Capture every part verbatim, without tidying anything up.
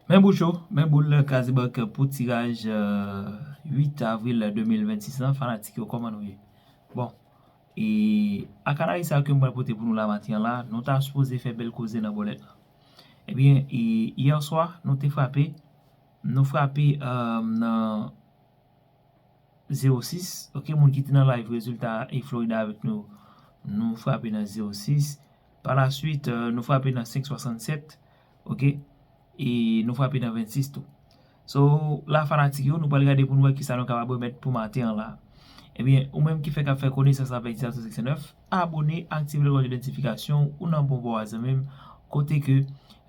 Men boul cho, men boul kraze bank pou tiraj uit avril de mil vennsis lan, fanatik yo, kòman nou ye? Bon, e ak analiz sa ke m pral pote pou nou la maten an la, nou ta sipoze fè bèl koze nan bòlèt la. Ebyen, e yè swa, nou te frape, nou frape nan zewo sis, ok, moun ki te nan live rezilta e Florida avèk nou, nou frape nan zewo sis. Pa la suit, nou frape nan senk swasannsèt, ok, e nou frape nan vennsis tou. So, la fanatik yo, nou pral gade pou nou wè kisa nou kapab remèt pou maten an la. Ebyen, ou menm ki fèk ap fè konesans avèk Ti Tatou Seksyon nèf, abone, aktive lòt notifikasyon ou nan bon bò a zanmi m, kote ke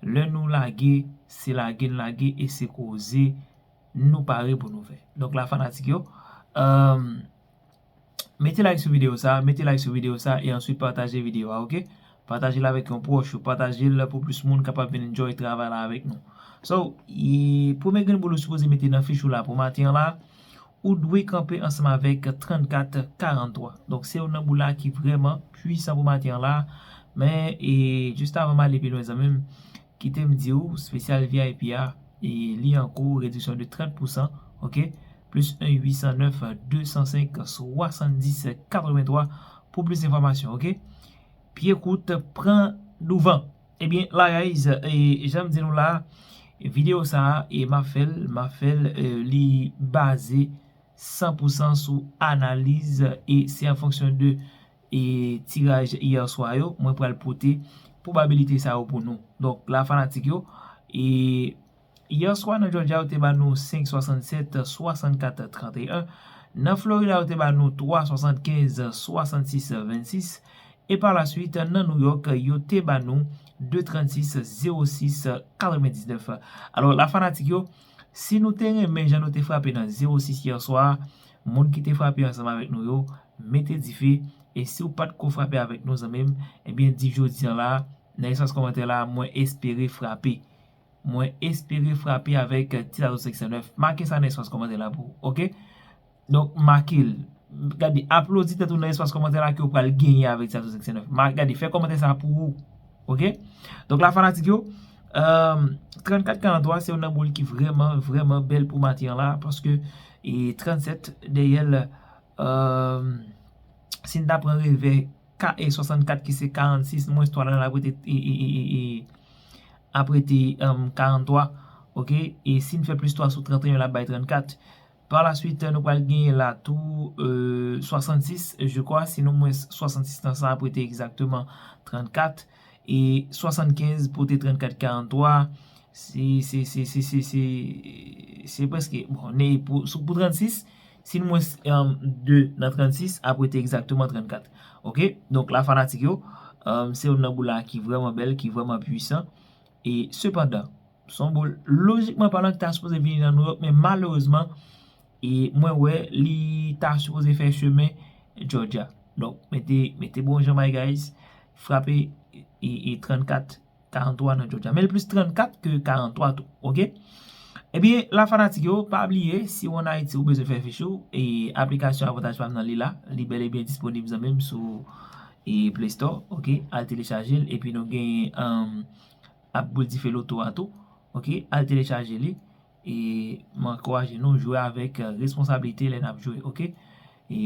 lè nou lage, se lage n lage e se koze nou pare pou nou fè. Donk la fanatik yo, mete like sou videyo sa, mete like sou videyo sa e answit pataje videyo a, ok? Pataje l avèk yon pwòch ou, pataje l pou plis moun kapab vin enjoy travay la avèk nou. So, e premye grenn boul ou sipoze mete nan fich ou la pou maten an la, ou dwe kanpe ansanm avèk trannkat karanntwa. Donk se youn nan boul la ki vrèman pwisan pou maten an la. Men e jis avan m ale pi lwen zanmi m, kite m di w, spesyal V I P a, e li an kou, rediksyon de trant pousan, ok? Plis en uit san nèf, de san senk, swasanndis, katrevenntwa pou plis enfòmasyon, ok? Pye kout pran douvan. Ebyen, la guys, e jan m di nou la, videyo sa a, e m ap fè l, m ap fè l, e li baze san pousan sou analiz e se an fonksyon de e tiraj yè swa yo, mwen pral pote pwobabilite sa yo pou nou. Donk la fanatik yo, e yè swa nan Georgia yo te ba nou senk swasannsèt, swasannkat, tranteyen. Nan Florida yo te ba nou twa swasannkenz, swasannsis, vennsis. E pa la suit, nan New York, yo te ba nou de trannsis, zewo sis, katrevendiznèf. Alò, la fanatik yo, si nou te renmen jan nou te frape nan zewo sis yè swa, moun ki te frape ansanm avèk nou yo, mete dife. E si w pa t ko frape avèk nou, zanmi m, ebyen, di jodi an la, nan espas kòmantè la, mwen espere frape. Mwen espere frape avèk Ti Tatou Seksyon nèf. Make sa nan espas kòmantè la pou ou, ok? Donk, make l. Gade, aplodi tèt ou nan espas kòmantè la ke w pral genyen avèk Ti Tatou Seksyon nèf. Ma, gade, fè kòmantè sa pou ou, ok? Donk, la fanatik yo, trannkat karanntwa, se youn nan boul ki vrèman, vrèman bèl pou maten an la, paske e trannsèt dèyè l, si n ta pran revè ka, e swasannkat ki se karannsis mwens twa la, l ap rete, e, e, e, e, e, ap rete, um, karanntwa, ok? E si n fè plis twa sou tranteyen, l ap bay trannkat. Pa la suit, nou pral genyen la tou, euh, swasannsis, je crois, si nou mwens swasannsis nan sa ap rete egzakteman trannkat. E swasannkenz pote trannkat karanntwa, se, se, se, se, se, se, se prèske, bon, ne, pou, sou, pou trannsis, si n mwens, um, de nan trannsis, ap rete egzakteman trannkat. Ok? Donk, la fanatik yo, um, se youn nan boul la ki vrèman bèl, ki vrèman pwisan. E sepandan, se yon boul, lojikman palan, ki ta sipoze vini nan New York, men malerezman, e mwen wè li ta sipoze fè chemen Georgia. Donk, mete, mete bon jan, my guys, frape e, e trannkat karanntwa nan Georgia. Men l plis trannkat ke karanntwa tou, ok? Ebyen, la fanatik yo, pa bliye, si w ann Ayiti, ou bezwen fè fich ou, e aplikasyon Avantaj Pam nan li la, li bèl e byen disponib zanmi m sou e Play Store, ok? Al telechaje l, epi nou gen, um, app Boul Dife Loto a tou, ok? Al telechaje li, e m ankouraje nou jwe avèk, euh, responsablite lè n ap jwe, ok? E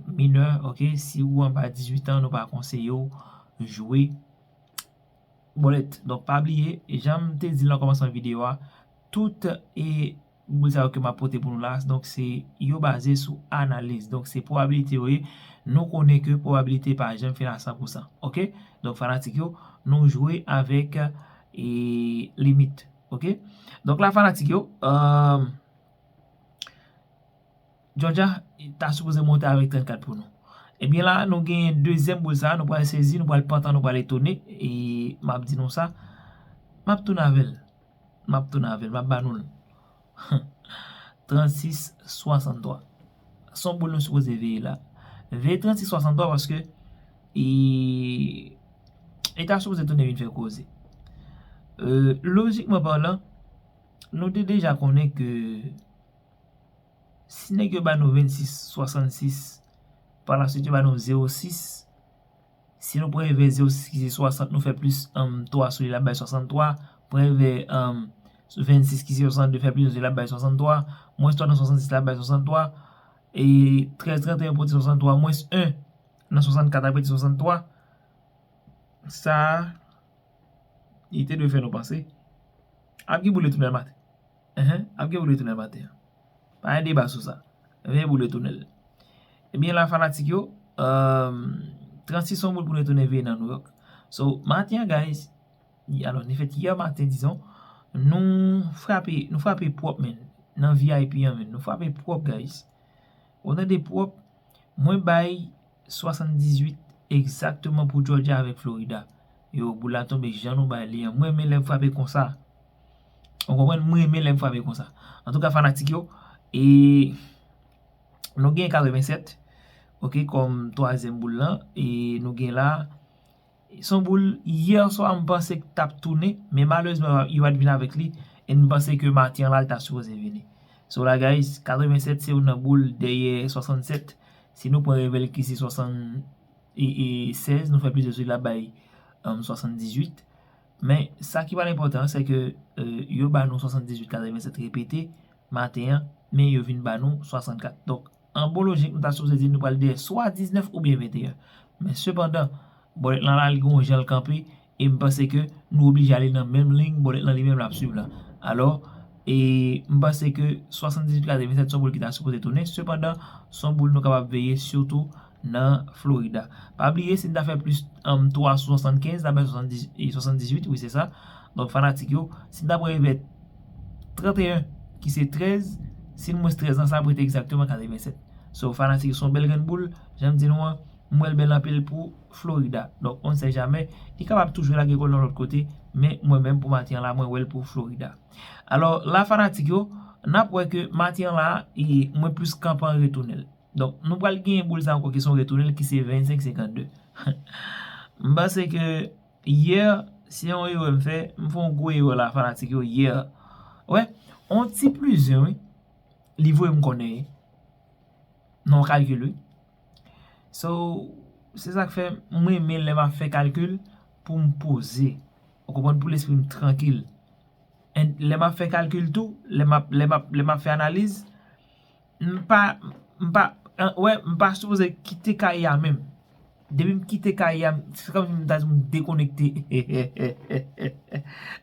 minè, ok? Si ou anba dizuit an, nou pa konseye w jwe bòlèt. Donk, pa bliye, jan m te di l nan kòmansman videyo a, tout e boul sa yo ke m ap pote pou nou la, donk, se yo baze sou analiz. Donk, se pwobabilite yo ye. Nou konnen ke pwobabilite pa janm fin a san pou san. Ok? Donk, fanatik yo, nou jwe avèk e limit. Ok? Donk, la fanatik yo, euh, Georgia ta sipoze monte avèk trannkat pou nou. Ebyen la, nou gen dezyèm boul sa, nou pral sezi, nou pral pantan, nou pral etone, e m ap di nou sa, m ap tounen avè l. M ap tounen avè l, m ap ba nou l. Trannsis swasanntwa. Se yon boul nou sipoze veye la. Veye trannsis swasanntwa paske e, e ta sipoze tounen vin fè koze. Euh, lojikman palan, nou te deja konnen ke si nèg yo ba nou vennsis swasannsis, pa la suit yo ba nou zewo sis, si nou pran revè zewo sis ki se swasant, nou fè plis, um, twa sou li, l ap bay swasanntwa, pran revè, um, vennsis ki se swasannde fè plis de l ap bay swasanntwa, mwens twa nan swasannsis la ap bay swasanntwa, e trèz trannteyen pote swasanntwa, mwens en nan swasannkat ap rete swasanntwa. Sa a, li te dwe fè nou panse. Ap gen boul retounen maten. Enhen, ap gen boul retounen maten an. Pa gen deba sou sa. Veye boul retounen l. Ebyen la, fanatik yo, um, trannsis se yon boul pou nou retounen veye nan New York. So, maten an, guys, alò, li fèt yè maten, dizon, nou frape, nou frape pwòp, men, nan V I P an, men, nou frape pwòp, guys. Ou tande pwòp, mwen bay swasanndizuit egzakteman pou Georgia avèk Florida. Yo, boul la tonbe jan nou bay li an. Mwen renmen lè m frape konsa. Ou konprann? Mwen renmen lè m frape konsa. Antouka, fanatik yo, e nou gen katrevennsèt, oke, kòm twazyèm boul lan, e nou gen la, se yon boul, yè swa m panse k t ap tounen, men malerezman, yo pa t vin avèk li, e m panse ke maten an la, l ta sipoze vini. So la, guys, katrevennsèt se youn nan boul dèyè swasannsèt. Si nou pran revèl ki se swasann, e, e sèz, nou fè plis de sou la bay, um, swasanndizuit. Men, sa ki pa enpòtan, se ke, euh, yo ba nou swasanndizuit katrevennsèt repete maten an, men yo vin ba nou swasannkat. Donk, an bon lojik, nou ta sipoze di nou pral dèyè swa diznèf oubyen venteyen. Men sepandan, bòlèt lan la, li gen yon jan l kanpe, e m panse ke nou oblije ale nan menm liy bòlèt lan li menm l ap swiv la. Alò, e m panse ke swasanndizuit katrevennsèt se yon boul ki ta sipoze tounen. Sepandan, se yon boul nou kapab veye, sitou nan Florida. Pa bliye, si n ta fè plis, um, twa sou swasannkenz, n ap bay swasanndis, e swasanndizuit, wi, se sa. Donk, fanatik yo, si n ta pran revèl trannteyen, ki se trèz, si n mwens trèz lan, sa ap rete egzakteman katrevennsèt. So, fanatik yo, se yon bèl grenn boul, jan m di nou an, m wè l bèl anpil pou Florida. Donk, on ne sait jamais, li kapab toujou lage kò l yon lòt kote, men mwen menm pou maten an la, mwen wè l pou Florida. Alò, la fanatik yo, n ap wè ke maten an la, e, mwen plis kanpe an retounen l. Donk, nou pral genyen boul sa ankò ki se yon retounen l, ki se vennsenk senkannde. M panse ke yè, se yon erè m fè, m fè yon gwo erè la, fanatik yo, yè. Wè, on ti plizen, wi, li voye m konnen, nan yon kalkil, wi. So, se sa k fè mwen renmen lè m ap fè kalkil pou m poze. Ou konprann? Pou lespri m trankil. And lè m ap fè kalkil tou, lè m ap, lè m ap, lè m ap fè analiz, m pa, m pa, an, wè, m pa sipoze kite kay a menm. Depi m kite kay a, se kòmsi m ta di m dekonekte.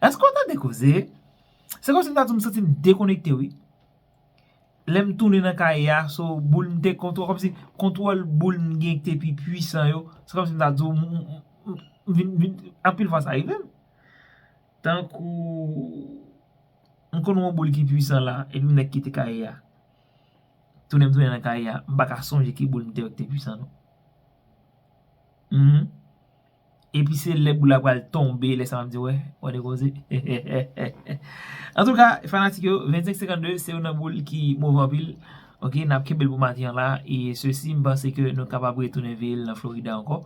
Èske w tande koze? Se kòmsi m ta di m santi m dekonekte, wi. Lè m tounen nan kay a, so boul m te kontwòl, kòmsi kontwòl boul m gen te pi pwisan yo, se kòmsi m ta di w, m, m, m, m vin, vin, anpil fwa sa rive m. Tankou m konn yon boul ki pwisan la, epi m nèk kite kay a. Tounen m tounen nan kay a, m pa ka sonje ki boul m te wè ki te pwisan non. Mhm. Epi se lè boul la pral tonbe, lè sa m ap di, wè, wè de koze. Antouka, fanatik yo, vennsenk senkannde se youn nan boul ki move anpil. Oke, n ap kenbe l pou maten an la. E sesi, m panse ke nou kapab retounen veye l nan Florida ankò.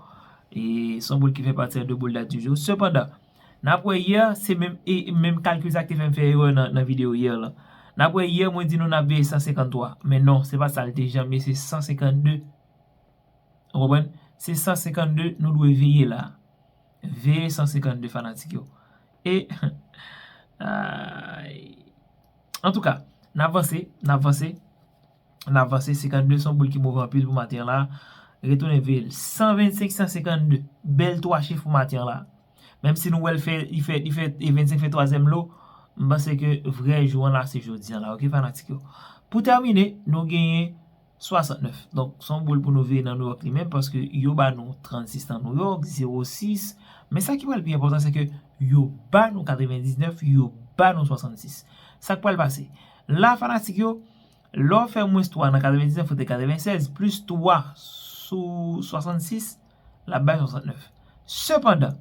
E se yon boul ki fè pati de boul dat di jou. Sepandan, n ap wè yè, se menm, e menm kalkil sa ki te fè m fè erè nan, nan videyo yè lan. N ap wè yè, mwen di nou n ap veye san senkanntwa. Men non, se pa sa l te janm ye, se san senkann de. Ou konprann? Se san senkann de nou dwe veye la. Veye san senkann de fanatik yo. E, ay. Antouka, n ap vanse, n ap vanse, n ap vanse. Senkann de se yon boul ki move anpil pou maten an la. Retounen veye l. San vennsenk, san senkann de. Bèl twa chif pou maten an la. Menm si nou wè l fè, li fè, li fè, e vennsenk fè twazyèm lo, m panse ke vrè jou an la se jodi an la, oke, fanatik yo. Pou tèmine, nou genyen swasantnèf. Donk, se yon boul pou nou veye nan New York li menm, paske yo ba nou trannsis nan New York, zewo sis. Men sa ki pral pi enpòtan, se ke yo ba nou katrevendiznèf, yo ba nou swasannsis. Sa k pral pase? La, fanatik yo, lè w fè mwens twa nan katrevendiznèf, ou te katrevensèz, plis twa sou swasannsis, l ap bay swasantnèf. Sepandan,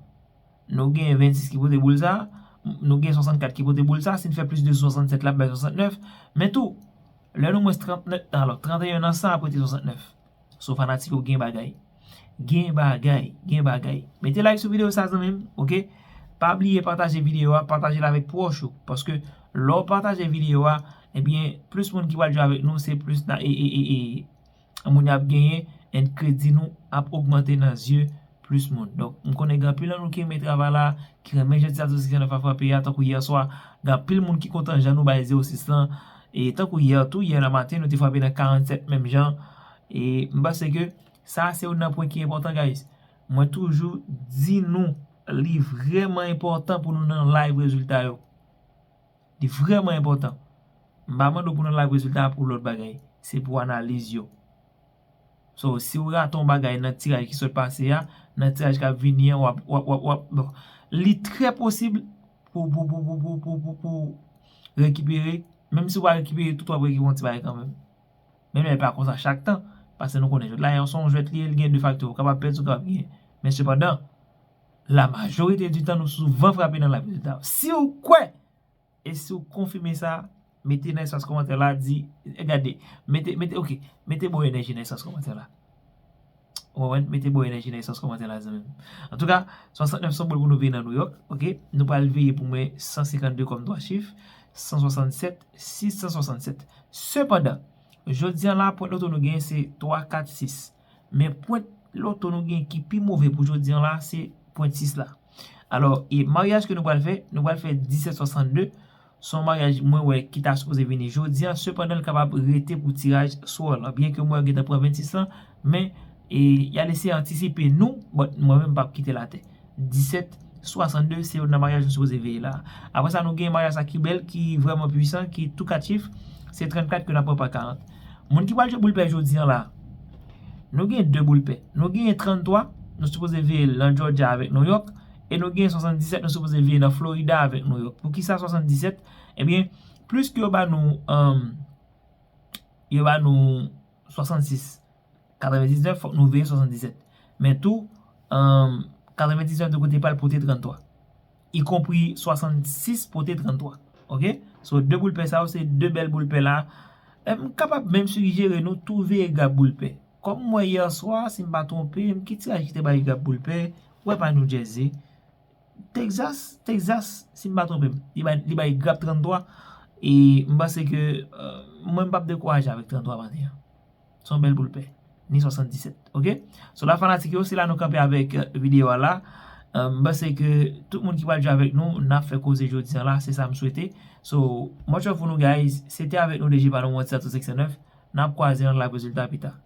nou gen vennsis ki pote boul sa, nou gen swasannkat ki pote boul sa, si n fè plis de swasannsèt, l ap bay swasantnèf. Men tou, lè nou mwens trannèf, alò, trannteyen nan san ap rete swasantnèf. So, fanatik yo, gen bagay. Gen bagay, gen bagay. Mete like sou videyo sa, zanmi m, oke? Pa bliye pataje videyo a, pataje l avèk pwòch ou. Paske lè w pataje videyo a, ebyen, plis moun ki pral jwe avèk nou, se plis na, e, e, e, e, moun y ap genyen, and kredi nou ap ogmante nan zye plis moun. Donk, m konnen gen anpil nan nou ki renmen travay la, ki renmen jan Ti Ato senk san nèf a frape a, tankou yè swa, gen anpil moun ki kontan jan nou bay zewo sis lan. E tankou yè tou, yè nan maten, nou te frape nan karannsèt menm jan. E m panse ke sa se youn nan pwen ki enpòtan, guys. Mwen toujou di nou, li vrèman enpòtan pou nou nan live rezilta yo. Li vrèman enpòtan. M pa mande w pou nan live rezilta pou lòt bagay. Se pou analiz yo. So, si w rate yon bagay nan tiraj ki sot pase a, nan tiraj k ap vini an, w ap, w ap, w ap, w ap, bon, li trè posib pou, pou, pou rekipere. Menm si w pa rekipere tout, w ap rekipere yon ti bagay kanmenm. Men, men pa konsa chak tan. Paske nou konnen jwèt la, se yon jwèt li ye, li gen de faktè. Ou kapab pèdi, ou kapab genyen. Men sepandan, la majorite di tan, nou souvan frape nan live rezilta. Si w kwè, e si w konfime sa, mete nan espas kòmantè la, di, e gade, mete, mete, ok, mete bon enèji nan espas kòmantè la. Ou konprann? Mete bon enèji nan espas kòmantè la, zanmi m. Antouka, swasantnèf se yon boul pou nou veye nan Nouyòk, ok? Nou pral veye pou mwen san senkannde kòm twa chif, san swasannsèt, sis san swasannsèt. Sepandan, jodi an la, pwent loto nou genyen se twa, kat, sis. Men pwent loto nou genyen ki pi move pou jodi an la, se pwent sis la. Alò, e maryaj ke nou pral fè, nou pral fè disèt swasannde. Se yon maryaj mwen wè ki ta sipoze vini jodi an, sepandan l kapab rete pou tiraj swè lan. Byen ke mwen gentan pran vennsis lan, men e, y al eseye antisipe nou, but mwen menm m p ap kite l atè. Disèt swasannde se youn nan maryaj nou sipoze veye la. Apre sa, nou gen maryaj sa ki bèl, ki vrèman pwisan, ki tou kat chif, se trannkat ke n ap pran pa karant. Moun ki pral jwe boul pè jodi an la, nou gen de boul pè. Nou gen tranntwa, nou sipoze veye l nan Georgia avèk Nouyòk, e nou gen swasanndisèt, nou sipoze veye nan Florida avèk Nouyòk. Poukisa swasanndisèt? Ebyen, plis ke yo ba nou, um, yo ba nou swasannsis, katrevendiznèf, fòk nou veye swasanndisèt. Men tou, um, katrevendiznèf de kote pa l pote tranntwa. Ikonpri swasannsis pote tranntwa. Ok? So, de boul pè sa yo, se de bèl boul pè la. E m kapab menm sijere nou tou veye grap boul pè. Kòm m wè yè swa, si m pa twonpe, m ki tiraj ki te bay grap boul pè, wè pa New Jersey. Texas, Texas, si m pa twonpe m, li bay, li bay grap tranntwa. E m panse ke, euh, mwen m p ap dekouraje avèk tranntwa maten an. Se yon bèl boul pè. Ni swasanndisèt, ok? So la fanatik yo, se la nou kanpe avèk, euh, videyo a la. Euh, m panse ke tout moun ki pral jwe avèk nou, n ap fè koze jodi an la, se sa m swete. So, much love pou nou, guys. Se te avèk nou D J Palomwon, Ti Ato senk san nèf. N ap kwaze nan live rezilta pita.